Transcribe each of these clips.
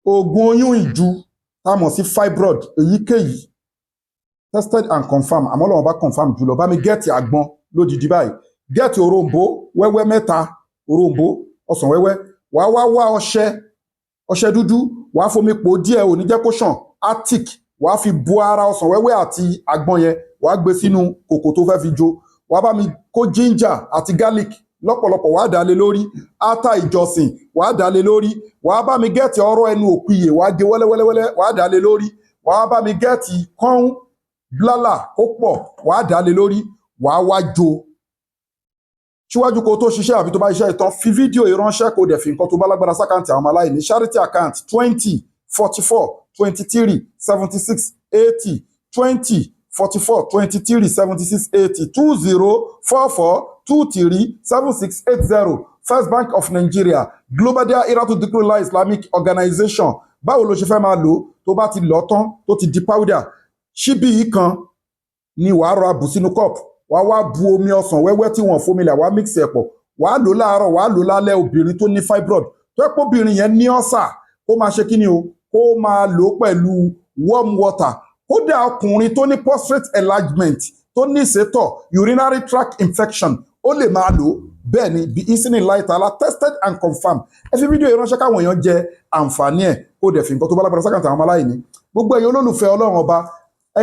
Oògùn oyún ìju tá a mọ̀ sí fibroid èyíkéyìí, tested and confirmed, àmọ́ lọ́wọ́ bá confirm jùlọ. Bá mi get àgbọn lódìdí báyìí, get òrombó wẹ́wẹ́ mẹ́ta, òrombó ọsàn wẹ́wẹ́. Wàá wá wá ọṣẹ, ọṣẹ dúdú, wàá fomi pò díẹ̀, ò ní jẹ́ kó ṣàn arctic. Wàá fi bu ara ọsàn wẹ́wẹ́ àti àgbọn yẹn, wàá gbé sínú kòkò tó fẹ́ fi jó. Wàá bá mi kó ginger àti garlic lọ́pọ̀lọpọ̀, wàá dà lé lórí. Ata ìjọsìn, wàá dà lé lórí. Wàá bá mi get ọ̀rọ̀ ẹnu òpìyè, wàá gé wẹ́lẹ́wẹ́lẹ́wẹ́lẹ́, wàá dà lé lórí. Wàá bá mi get kọ́ún blálà kó pọ̀, wàá dà lé lórí, wàá wá jó. Síwájú kó tó ṣiṣẹ́ àbí tó bá ṣiṣẹ́ ìtàn, fi fídíò ìránṣẹ́, kó dẹ̀ fi nǹkan tó bá lágbára sí account àwọn ọmọ aláìní. Charity account: 2044237680, 2044237680, 2044237680, First Bank of Nigeria, Global Dahiratu Dhikrlahi Islamic Organization. Báwo ló ṣe fẹ́ máa lò ó? Tó bá ti lọ tán, tó ti di powder, ṣíbí yìí kan ni wàá rọra bù sínú cup. Wàá wá bu omi ọsàn wẹ́wẹ́ tí wọ́n fomi lẹ̀, wàá mix ẹ̀ pọ̀, wàá lò láàárọ̀, wàá lò lálẹ́. Obìnrin tó ní fibroid, tó yẹ pé obìnrin yẹn ní ọ̀sà, kó máa ṣe kíni o? Kó máa lò ó pẹ̀lú warm water. Kódà ọkùnrin tó ní prostate enlargement, tó ní ìsétọ̀, urinary tract infection, ó lè máa lò ó. Bẹ́ẹ̀ ni, bi idhnillahi ta'ala, tested and confirmed. Ẹ fi fídíò yìí ránṣẹ́ káwọn èèyàn jẹ àǹfààní ẹ̀, kó dẹ̀ fi nǹkan tó bá lágbára sí account àwọn ọmọ aláìní. Gbogbo ẹ̀yin olólùfẹ́ Ọlọ́run Ọba, ẹ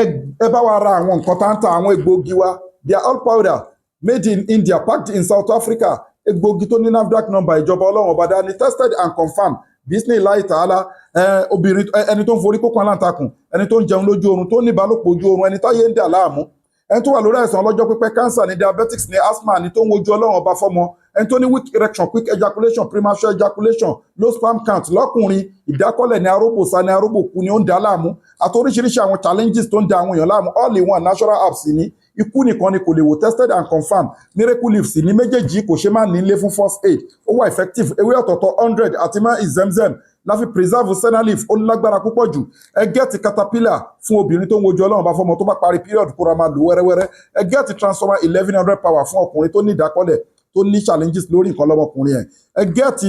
bá wa ra àwọn nǹkan tá ń ta, àwọn egbòogi wa. They are all powder made in India, packed in South Africa. Egbòogi tó ní NAFDAC number ìjọba Ọlọ́run Ọba dání, tested and confirmed, bi idhnillahi ta'ala. Ẹ obìnrin, ẹni tó ń forí kókó aláǹtakùn, ẹni tó ń jẹun lójú oorun, tó ní ìbálòpọ̀ ojú oorun, ẹni táyé ń dà láàmú, ẹni tó wà lórí àìsàn ọlọ́jọ́ pípẹ́, cancer ní, diabetics ní, asthma ní, tó ń wojú Ọlọ́run Ọba fọ́mọ, ẹni tó ní weak erection, quick ejaculation, premature ejaculation, low sperm count lọ́kùnrin, ìdákọ́lẹ̀ ní, aróbòsá ní, aróbòkú ní ó ń dà láàmú, àti oríṣiríṣi àwọn challenges tó ń da àwọn èèyàn láàmú. All in one natural herbs ní, ikú nìkan ni kò lè wò. Tested and confirmed miracle leaves ní méjèèjì, kò ṣe má nílé fún first aid, ó wà effective. Ewé ọ̀tọ̀ọ̀tọ̀ 100 àti má ìzẹ́mzẹ́m láfi preserve senna leaf, ó lágbára púpọ̀ jù. Ẹ get caterpillar fún obìnrin tó ń wojú Ọlọ́run bá fọmọ, tó bá parí period, kóra máa lò wẹ́rẹ́wẹ́rẹ́. Ẹ get transformer 1100 power fún ọkùnrin tó ní ìdákọ́lẹ̀, tó ní challenges lórí nǹkan lọ́mọkùnrin ẹ̀. Ẹ get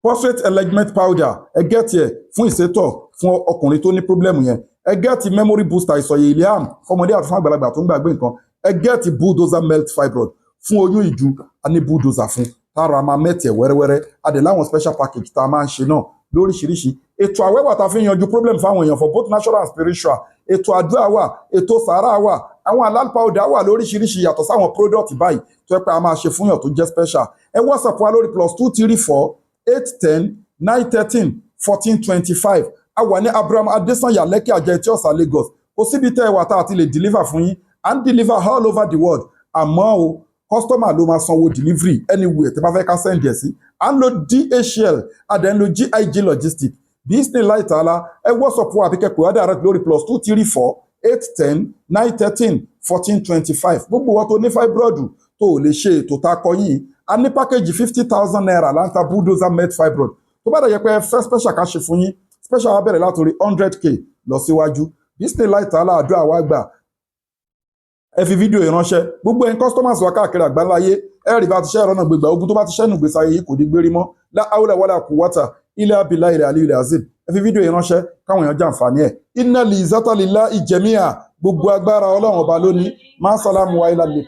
prostate enlargement powder, ẹ get ẹ̀ fún ìsétọ̀, fún ọkùnrin tó ní problem yẹn. Ẹ get memory booster, ìsọ̀yè iliam, fọmọdé àti fún àgbàlagbà tó ń gbàgbé nǹkan. Ẹ get bulldozer melt fibroid fún oyún ìju, a ní bulldozer fún tára máa melt ẹ̀ wẹ́rẹ́wẹ́rẹ́. A dẹ̀ láwọn special package tá a máa ń ṣe náà lóríṣiríṣi. Ètò àwẹ̀ wà tá a fi ń yanjú problem fáwọn èèyàn for both natural and spiritual. Ètò àdúrà wà, ètò sàárà wà, àwọn halal powder wà lóríṣiríṣi, yàtọ̀ sáwọn product báyìí tó yẹ pé a máa ṣe fún yàn tó jẹ́ special. Ẹ WhatsApp wa lórí +234 810 913 1425. A wà ní Abraham Adesanya, Lekki Ajah, Etí Ọ̀sà, Lagos. Kò síbi tẹ́ ẹ wà tá a ti lè deliver fún yín. À ń deliver all over the world, àmọ́ o, customer ló máa sanwó delivery anywhere tẹ́ bá fẹ́ ká send ẹ̀ sí. À ń lo DHL, a dẹ̀ ń lo GIG Logistics, bi idhnillahi ta'ala. Ẹ WhatsApp wa àbí kẹ́ pè wá direct lórí +234 810 913 1425. Gbogbo wọn tó ní fibroid tó ò lè ṣe ètò tá a kọ yìí, a ní package ₦50,000 láǹtà bulldozer melt fibroid. Tó bá dẹ̀ yẹ pé ẹ fẹ́ special ká ṣe fún yín, special wa bẹ̀rẹ̀ látòrí 100K lọ síwájú. Bi idhnillahi ta'ala, àdúrà wa gbà. Ẹ fi fídíò yìí ránṣẹ́. Gbogbo ẹ̀yin customers wa káàkiri àgbáńláyé, ẹ rí bá ti ṣe ẹ̀rọ náà gbégbá ogun tó bá ti ṣẹ́nu gbèsè ayé yìí kò ní gbérí mọ́. La hawla wala quwwata illa billahi al-aliyyil azim. Ẹ fi fídíò yìí ránṣẹ́ káwọn èèyàn jàǹfààní ẹ̀. Inna li izzata lillahi jami'a. Gbogbo agbára, Ọlọ́run Ọba lónìí. Má sálámù wa ilà lè.